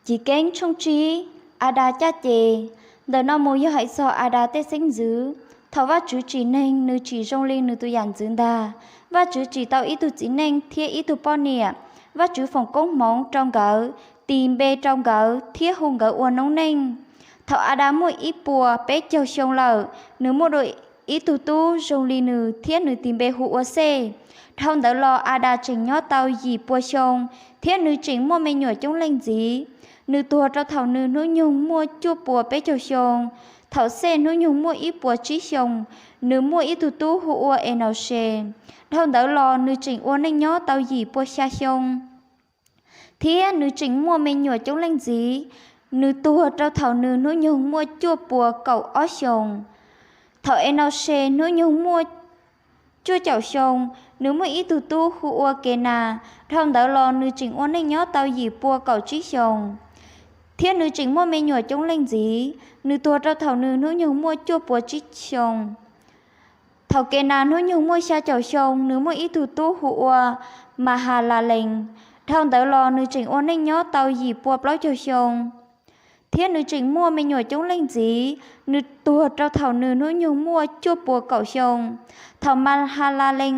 Chiv Keeb tshooj tsib. Adas caj ces. Ntawm no mus yog hais txog Adas tej xeeb ntxwv. Thaum Vajtswv tsim neeg, nws tsim zoo li nws tus yam ntxwv ntag. Vajtswv tsim tau ib tug txiv neej thiab ib tug poj niam. Vajtswv foom koob hmoov rau nkawd, tis npe rau nkawd thiab hu nkawd ua noob neej. Thaum Adas muaj ib puas peb caug xyoo lawm, nws muaj dua ib tug tub zoo li nws thiab nws tis npe hu ua Xej. Dhau ntawd los Adas tseem nyob tau yim pua xyoo, thiab nws tseem muaj me nyuam coob leej ntxiv. Nws tuag rau thaum nws hnub nyoog muaj cuaj puas peb caug xyoo. Thaum Xej hnub nyoog muaj ib puas tsib xyoos, nws muaj ib tug tub hu ua Enauses. Dhau ntawd los nws tseem ua neej nyob tau yim pua xya xyoo, thiab nws tseem muaj me nyuam coob leej ntxiv. Nws tuag rau thaum nws hnub nyoog muaj cuaj puas kaum ob xyoos. Thaum Enauses hnub nyoog muaj cuaj caum xyoo, nws muaj ib tug tub hu ua Kenas. Dhau ntawd los nws tseem ua neej nyob tau yim pua kaum tsib xyoos, thiab nws tseem muaj me nyuam coob leej ntxiv. Nws tuag rau thaum nws hnub nyoog muaj cuaj puas tsib xyoos. Thaum Kenas hnub nyoog muaj xya caum xyoo, nws muaj ib tug tub hu ua Mahalalees. Dhau ntawd los nws tseem ua neej nyob tau yim pua plaub caug xyoo, thiab nws tseem muaj me nyuam coob leej ntxiv. Nws tuag rau thaum nws hnub nyoog muaj cuaj puas kaum xyoo. Thaum Mahalalees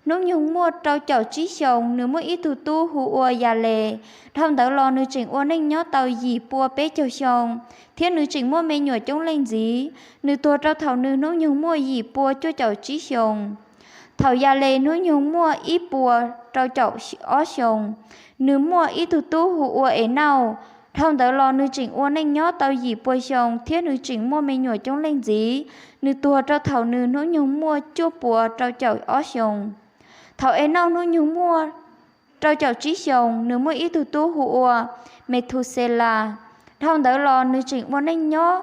hnub nyoog muaj rau caum tsib xyoos, nws muaj ib tug tub hu ua Yales. Dhau ntawd los nws tseem ua neej nyob tau yim pua peb caug xyoo, thiab nws tseem muaj me nyuam coob leej ntxiv. Nws tuag rau thaum nws hnub nyoog muaj yim pua cuaj caum tsib xyoos. Thaum Yales hnub nyoog muaj ib puas rau caum ob xyoos, nws muaj ib tug tub hu ua Enauj. Dhau ntawd los nws tseem ua neej nyob tau yim pua xyoo, thiab nws tseem muaj me nyuam coob leej ntxiv. Nws tuag rau thaum nws hnub nyoog muaj cuaj puas rau caum ob xyoos. Thaum Enauj hnub nyoog muaj rau caum tsib xyoos, nws muaj ib tug tub hu ua Methuselas. Dhau ntawd los nws tseem ua neej nyob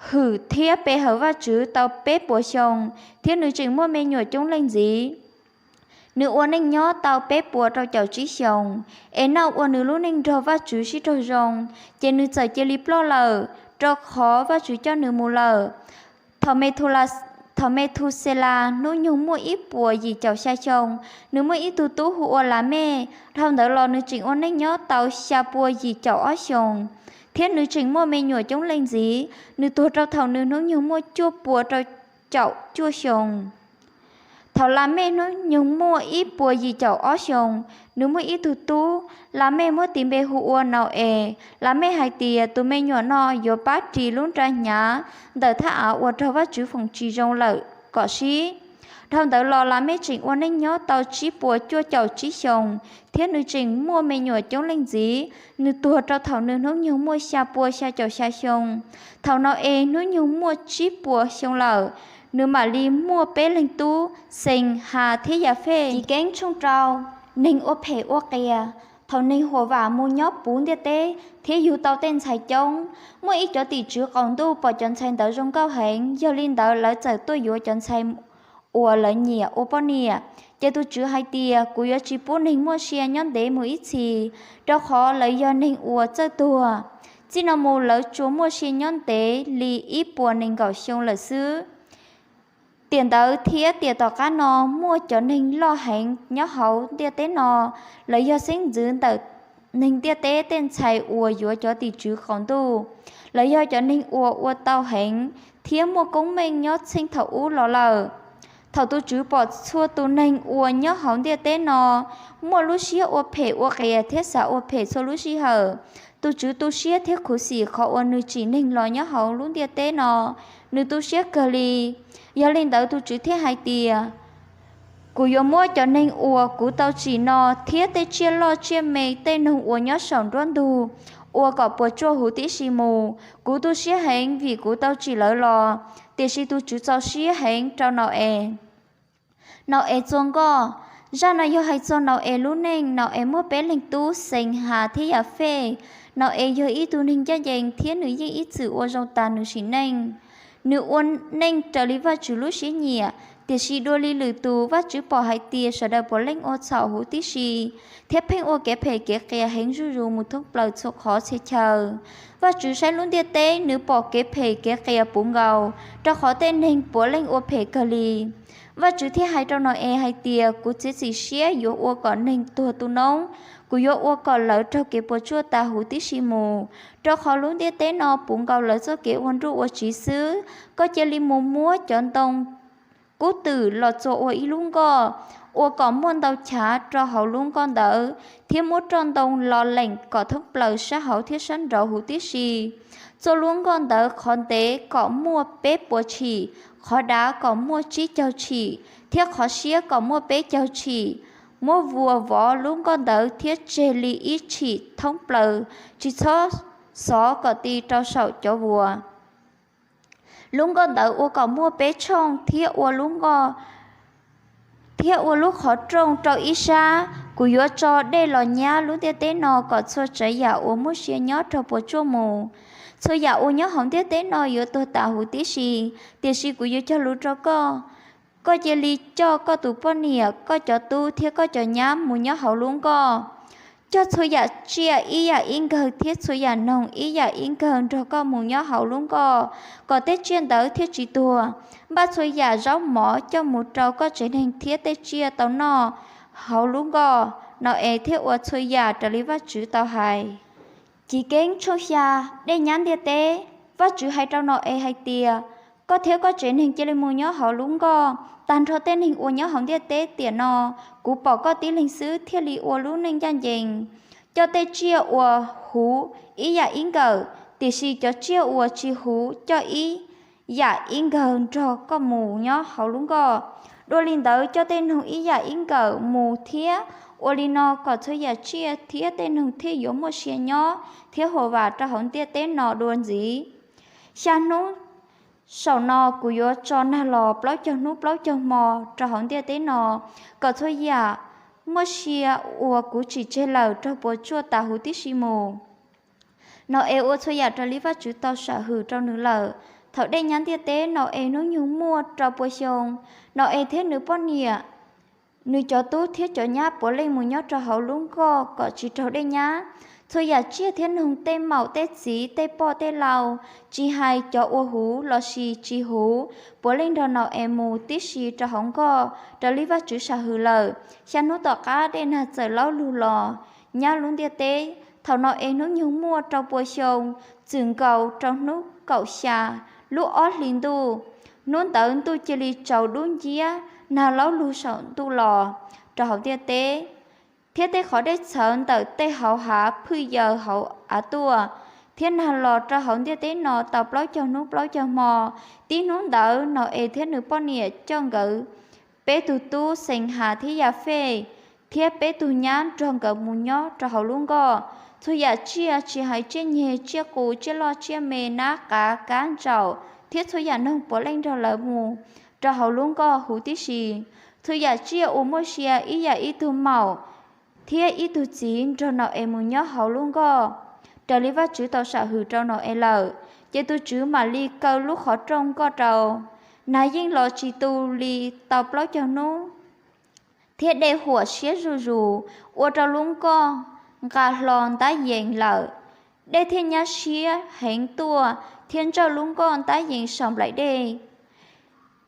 hwm thiab pe hawm Vajtswv tau peb puas xyoo, thiab nws tseem muaj me nyuam coob leej ntxiv. Nws ua neej nyob tau peb puas rau caum tsib xyoos. Enauj ua nws lub neej nrog Vajtswv sib raug zoo, ces nws txawm cia li ploj lawm, rau qhov Vajtswv coj nws mus lawm. Thaum Methu, thaum Methuselas hnub nyoog muaj ib puas yim caum xya xyoo, nws muaj ib tug tub hu ua Lamej. Dhau ntawd los nws tseem ua neej nyob tau xya pua yim caum ob xyoos, thiab nws tseem muaj me nyuam coob leej ntxiv. Nws tuag rau thaum nws hnub nyoog muaj cuaj puas rau caum cuaj xyoos. Thaum Lamej hnub nyoog muaj ib puas yim caum ob xyoos, nws muaj ib tug tub. Lamej muab tis npe hu ua Nau-es. Lamej hais tias, tus me nyuam no yuav pab ris lub nra hnyav ntawm thaj av uas raug Vajtswv foom tsis zoo lawm kom sib. Dhau ntawd los Lamej tseem ua neej nyob tau tsib puas cuaj caum tsib xyoos, thiab nws tseem muaj me nyuam coob leej ntxiv. Nws tuag rau thaum nws hnub nyoog muaj xya pua xya caum xya xyoo. Thaum Nau-es hnub nyoog muaj tsib puas xyoo lawm, nws mam li muaj peb leeg tub, Xees, Has thiab Yafej. Chiv Keeb tshooj rau. Neeg ua phem ua qias. Thaum neeg huam vam mus nyob puv ntiaj teb thiab yug tau tej ntxhais coob, muaj ib cov tim tswv qaum ntuj pom cov ntxhais ntawd zoo nkauj heev, yog li ntawd lawv txawm tuaj yuav cov ntxhais uas lawv nyiam ua poj niam. Ces tus tswv hais tias, kuv yuav tsis pub neeg muaj sia nyob ntev mus ib txhis, rau qhov lawv yog neeg uas txawj tuag. Txij no mus lawv tsuas muaj sia nyob ntev li ib puas nees nkaum xyoo lawm xwb. Tiam ntawd thiab tiam tom qab no muaj cov neeg loj heev nyob hauv ntiaj teb no, lawv yog xeeb ntxwv ntawm neeg ntiaj teb tej ntxhais uas yuav cov tim tswv qaum ntuj. Lawv yog cov neeg uas ua tau heev thiab muaj koob meej nyob txheej thaum ub los lawm. Thaum tus tswv pom txhua tus neeg uas nyob hauv ntiaj teb no muaj lub siab ua phem ua qias thiab xav ua phem txhua lub sij hawm, tus tswv tu siab thiab khuv xim qhov uas nws tsim neeg los nyob hauv lub ntiaj teb no. Nws tu siab kawg li. Yog li ntawd tus tswv thiaj hais tias, kuv yuav muab cov neeg uas kuv tau tsim no thiab tej tsiaj loj tsiaj me tej noog uas nyob saum nruab ntug ua kom puas tsuaj huv tib si mus. Kuv tu siab heev vim kuv tau tsim lawv los. Tiam sis tus tswv txaus siab heev rau Nau-es. Nau-es txua nkoj. Zaj no yog hais txog Nau-es lub neej. Nau-es muaj peb leeg tub, Xees, Has thiab Yafej. Nau-es yog ib tug neeg ncaj ncees thiab nws yeej ib txwm ua zoo tas nws sim neej. Nws ua neej raws li Vajtswv lub siab nyiam, tiam sis dua li lwm tus, Vajtswv pom hais tias sawv daws puav leej ua txhaum huv tib si thiab pheej ua kev phem kev qias heev zuj zus mus thoob plaws txhua qhov txhia chaw. Vajtswv saib lub ntiaj teb, nws pom kev phem kev qias puv nkaus, rau qhov tej neeg puav leej ua phem kawg li. Vajtswv thiaj hais rau Nau-es hais tias, kuv txiav txim siab yuav ua kom neeg tuag tu noob. Kuv yuav ua kom lawv raug kev puas tsuaj tas huv tib si mus, rau qhov lub ntiaj teb no puv nkaus lawv txoj kev ua nruj ua tsiv xwb. Koj cia li mus muab cov ntoo kub twm los txua ua ib lub nkoj, ua kom muaj ntau chav rau hauv lub nkoj ntawd, thiab muab roj ntoo los leem kom thoob plaws sab hauv thiab sab nraud huv tib si. Txua lub nkoj ntawd qhov ntev kom muaj peb puas tshim, qhov dav kom muaj tsib caug tshim, thiab qhov siab kom muaj peb caug tshim. Muab vuas vov lub nkoj ntawd thiab tseg li ib tshim thoob plaws, tsis txhob xov kom ti rau saum cov vuas. Lub nkoj ntawd ua kom muaj peb tshooj thiab ua lub nkoj thiab ua lub qhov rooj rau ib sab. Kuv yuav tso dej los nyab lub ntiaj teb no kom txhua tsav yam uas muaj sia nyob raug puas tsuaj mus. Txhua yam uas nyob hauv ntiaj teb no yuav tuag tas huv tib si, tiam sis kuv yuav cog lus rau koj. Koj cia li coj koj tus poj niam, koj cov tub thiab koj cov nyab mus nyob hauv lub nkoj. Coj txhua yam tsiaj ib yam ib nkawg thiab txhua yam noog ib yam ib nkawg nrog koj mus nyob hauv lub nkoj, kom tej tsiaj ntawd thiaj tsis tuag. Npaj txhua yam zaub mov coj mus rau koj tsev neeg thiab tej tsiaj tau noj hauv lub nkoj. Nau-es thiaj ua txhua yam raws li Vajtswv tau hais. Chiv Keeb tshooj xya. Dej nyab ntiaj teb. Vajtswv hais rau Nau-es hais tias, koj thiab koj tsev neeg cia li mus nyob hauv lub nkoj. Tag nrho tej neeg uas nyob hauv ntiaj teb tiam no, kuv pom koj tib leeg xwb thiaj li ua lub neej ncaj ncees. Coj tej tsiaj uas huv ib yam ib nkawm, tiam sis cov tsiaj uas tsis huv coj ib yam ib nkawg nrog koj mus nyob hauv lub nkoj. Dua li ntawd coj tej noog ib yam ib nkawm mus thiab. Ua li no kom txhua yam tsiaj thiab tej noog thiaj yuav muaj sia nyob thiab huam vam rau hauv ntiaj teb no dua ntxiv. Xya hnub saum no kuv yuav tso nag los plaub caug hnub plaub caug hmo rau hauv ntiaj teb no, kom txhua yam muaj sia uas kuv tsim tseg lawm raug puas tsuaj tas huv tib si mus. Nau-es ua txhua yam raws li Vajtswv tau sam hwm rau nws lawm. Thaum dej nyab ntiaj teb, Nau-es hnub nyoog muaj rau pua xyoo. Nau-es thiab nws poj niam, nws cov tub thiab cov nyab puav leej mus nyob rau hauv lub nkoj kom tsis raug dej nyab. Txhua yam tsiaj thiab noog, tej maum tej txiv, tej poj tej lau, tsis hais cov uas huv lossis tsis huv, puav leej nrog Nau-es mus tib si rau hauv nkoj raws li Vajtswv sam hwm lawm. Xya hnub tom qab dej nag txawm laub lug los nyab lub ntiaj teb. Thaum Nau-es hnub nyoog muaj rau pua xyoo, txwm nkaus rau hnub kaum xya lub ob hlis ntuj, hnub ntawd ntuj cia li tsaus dub nciab, nag laub lug saum ntuj los rau hauv ntiaj teb, thiab tej qhov dej txhawv ntawm tej hauv hav phwj yaws hauv av tuaj, thiab nag los rau hauv ntiaj teb no tau plaub caug hnub plaub caug hmo. Tib hnub ntawd Nau-es thiab nws poj niam coj nkawd peb tug tub Xees Has thiab Yas Fej thiab peb tug nyab nrog nkawd mus nyob rau hauv lub nkoj. Txhua yam tsiaj, tsis hais tsiaj nyeg, tsiaj qus, tsiaj loj tsiaj me, nab qav, kab ntsaum thiab txhua yam noog puav leej nrog lawv mus rau hauv lub nkoj huv tib si. Txhua yam tsiaj uas muaj sia ib yam ib tug maum thiab ib tug txiv nrog Nau-es mus nyob hauv lub nkoj raws li Vajtswv tau sam hwm rau Nau-es lawm. Ces tus TSWV mam li kaw lub qhov rooj nkoj rau. Nag yeej los tsis tu li tau plaub caug hnub, thiab dej huam siab zuj zus, ua rau lub nkoj nqa hlo ntab yees lawm. Dej thiaj nyab siab heev tuaj thiab ntsawj lub nkoj ntab yees saum nplaim dej.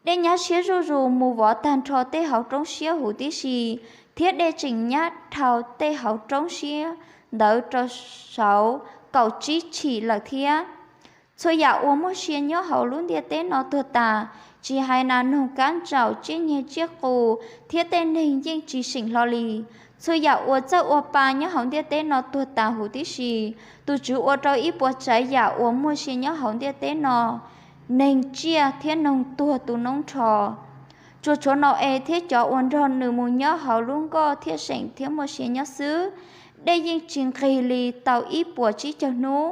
Dej nyab siab zuj zus mus vov tag nrho tej hauv roob siab huv tib si, thiab dej tseem nyab dhau tej hauv roob siab ntawd rau saud kaum tsib tshim lawm thiab. Txhua yam uas muaj sia nyob hauv lub ntiaj teb no tuag tas, tsis hais nas noog, kab ntsaum, tsiaj nyeg, tsiaj qus, thiab tej neeg yeej tsis seem hlo li. Txhua yam uas txawj ua pa nyob hauv ntiaj teb no tuag tas huv tib si. Tus TSWV ua rau ib puas tsav yam uas muaj sia nyob hauv ntiaj teb no, neeg, tsiaj thiab noog tuag tu noob nrho. Tsuas tshuav Nau-es thiab cov uas nrog nws mus nyob hauv lub nkoj thiaj seem thiab muaj sia nyob xwb. Dej yeej tsis nqig li tau ib puas tsib caug hnub,